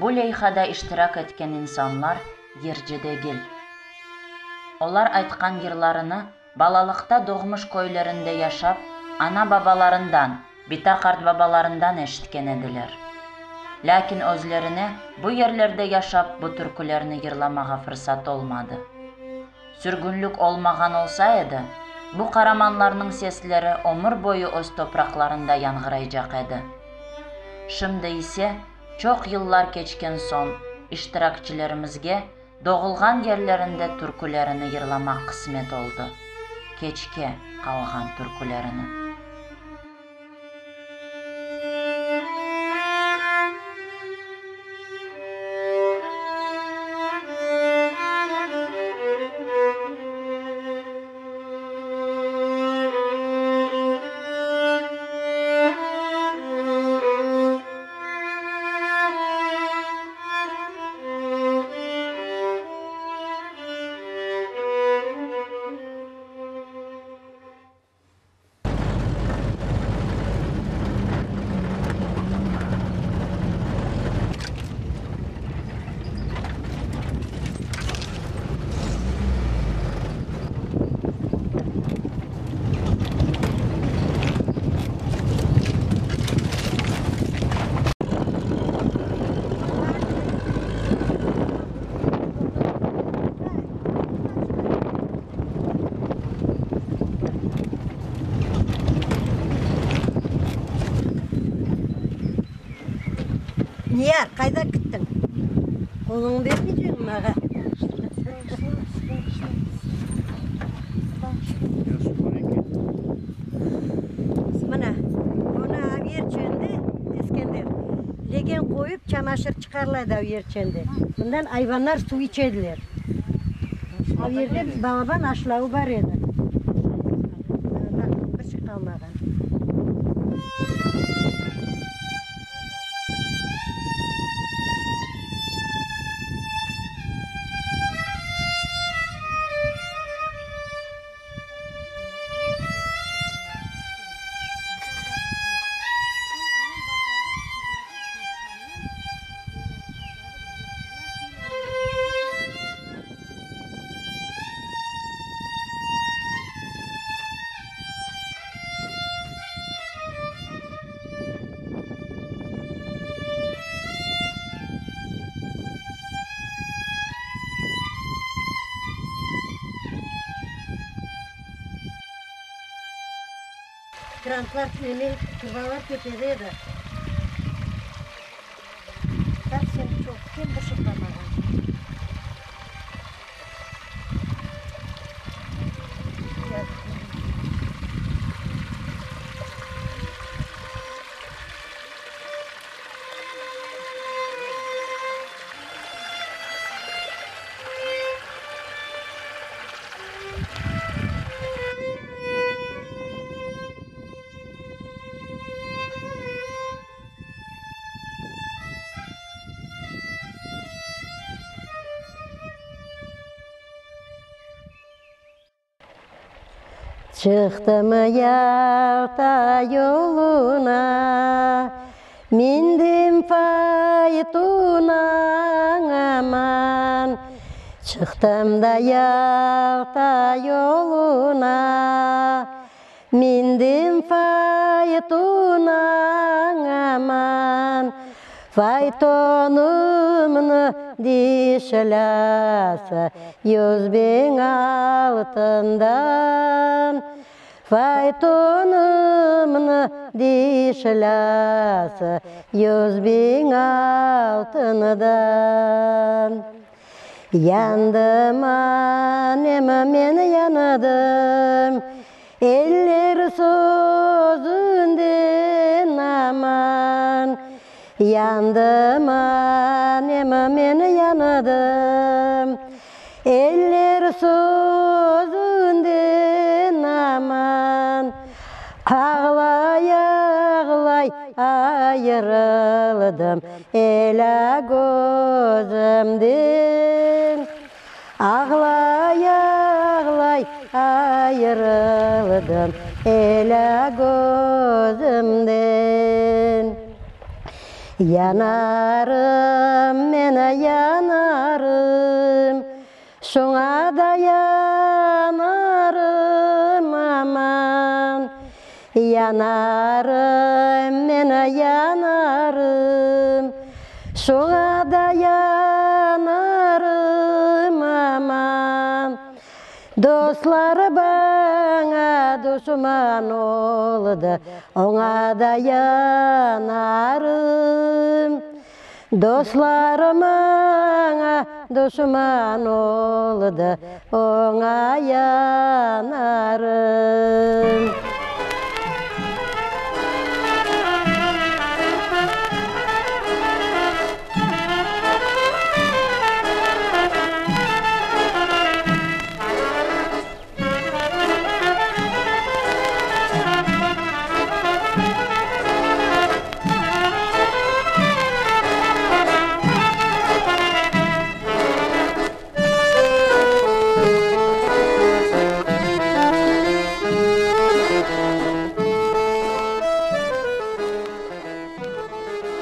Bu leyhada iştirak etken insanlar yırcı degil. Olar aytqan yırlarını balalıqta doğmuş köylerinde yaşap, ana-babalarından, bita-qartbabalarından eşitken ediler. Lâkin özlerine bu yerlerde yaşap bu türkülerni yırlamağa fırsat olmadı. Sürgünlik olmağan olsa edi, bu qaramanlarnıñ sesleri ömür boyu öz topraqlarında yañğıraycaq edi. Şimdi ise, çoq yıllar keçken soñ, iştirakçilerimizge doğulğan yerlerinde türkülerini yırlamaq qısmet oldı, keçke qalğan türkülerini. Niyar, qayda kittiñ? Qoluñnı bermeyceñmi maña? Mına, bunı averçende, Eskender, legen qoyıp çamaşır çıqarıla edi averçende. Bundan ayvanlar suv içediler. O yerde balaban aşlavı bar edi. Baq, bir şey qalmağan. Krantlar, neme, trubalar ketedi edi. Совсем çoq, kem bir şey qalmağan. Çıqtım Yalta yoluna, Mindim faytuna, aman. Çıqtım da Yalta yoluna, Mindim faytuna, aman, Faytonımnı dişlâsı 100.000 altından, Faytonımnı dişlâsı 100.000 altından. Yandım, anem, men yandım, Eller sözünden aman. Yandım, anem, men yandım, Eller sözünden aman. Ağlay-ağlay ayırıldım Elâ közümden. Ağlay-ağlay ayırıldım Elâ közümden. Yanarım men, yanarım, Şoña da yanarım, aman. Yanarım men, yanarım, Şoña da yanarım, aman. Dostlar baña duşman oldı, Oña da yanarım. Dostlar maña duşman oldı, Oña yanarım.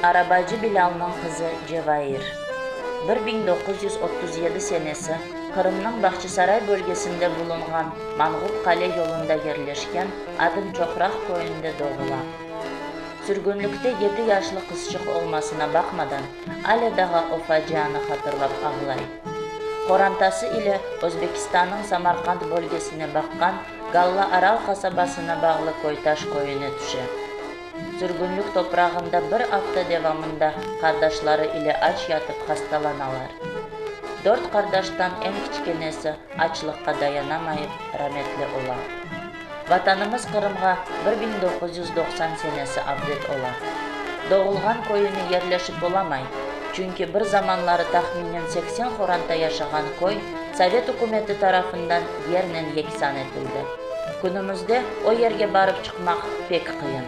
Arabacı Bilâlnıñ qızı Cevair. 1937 senesi Qırımnıñ Bağçasaray bölgesinde bulunğan Manğup Qale yolunda yerleşken Adım Çoqraq köyünde doğula. Sürgünlikte yedi yaşlı qızçıq olmasına baqmadan, ale daa o facianı hatırlap ağlay. Qorantası ile Özbekistannıñ Samarqand bölgesine baqqan Galla Aral qasabasına bağlı Koytaş köyüne tüşe. Sürgünlik toprağında bir afta devamında qardaşları ile aç yatıp hastalanalar. Dört qardaştan eñ kiçkenesi açlıqqa dayanamayıp rametli ola. Vatanımız Qırımğa 1990 senesi avdet ola. Doğulğan köyüne yerleşip olamay, çünki bir zamanları tahminen 80 qoranta yaşağan köy sovet ükümeti tarafından yernen yeksan etildi. Künümizde o yerge barıp çıqmaq pek qıyın.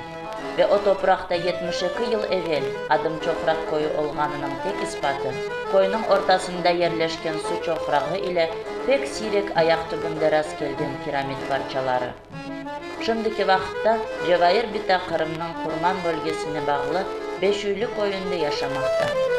Ve o topraqta 72 yıl evel Adım Çoqraq köyü olğanınıñ tek ispatı, köyniñ ortasında yerleşken su çoqrağı ile pek siyrek ayaq tübünde rastkelgen kiramit parçaları. Şimdiki vaqıtta Cevair bita Qırımnıñ Qurman bölgesine bağlı Beşüylü köyünde yaşamaqta.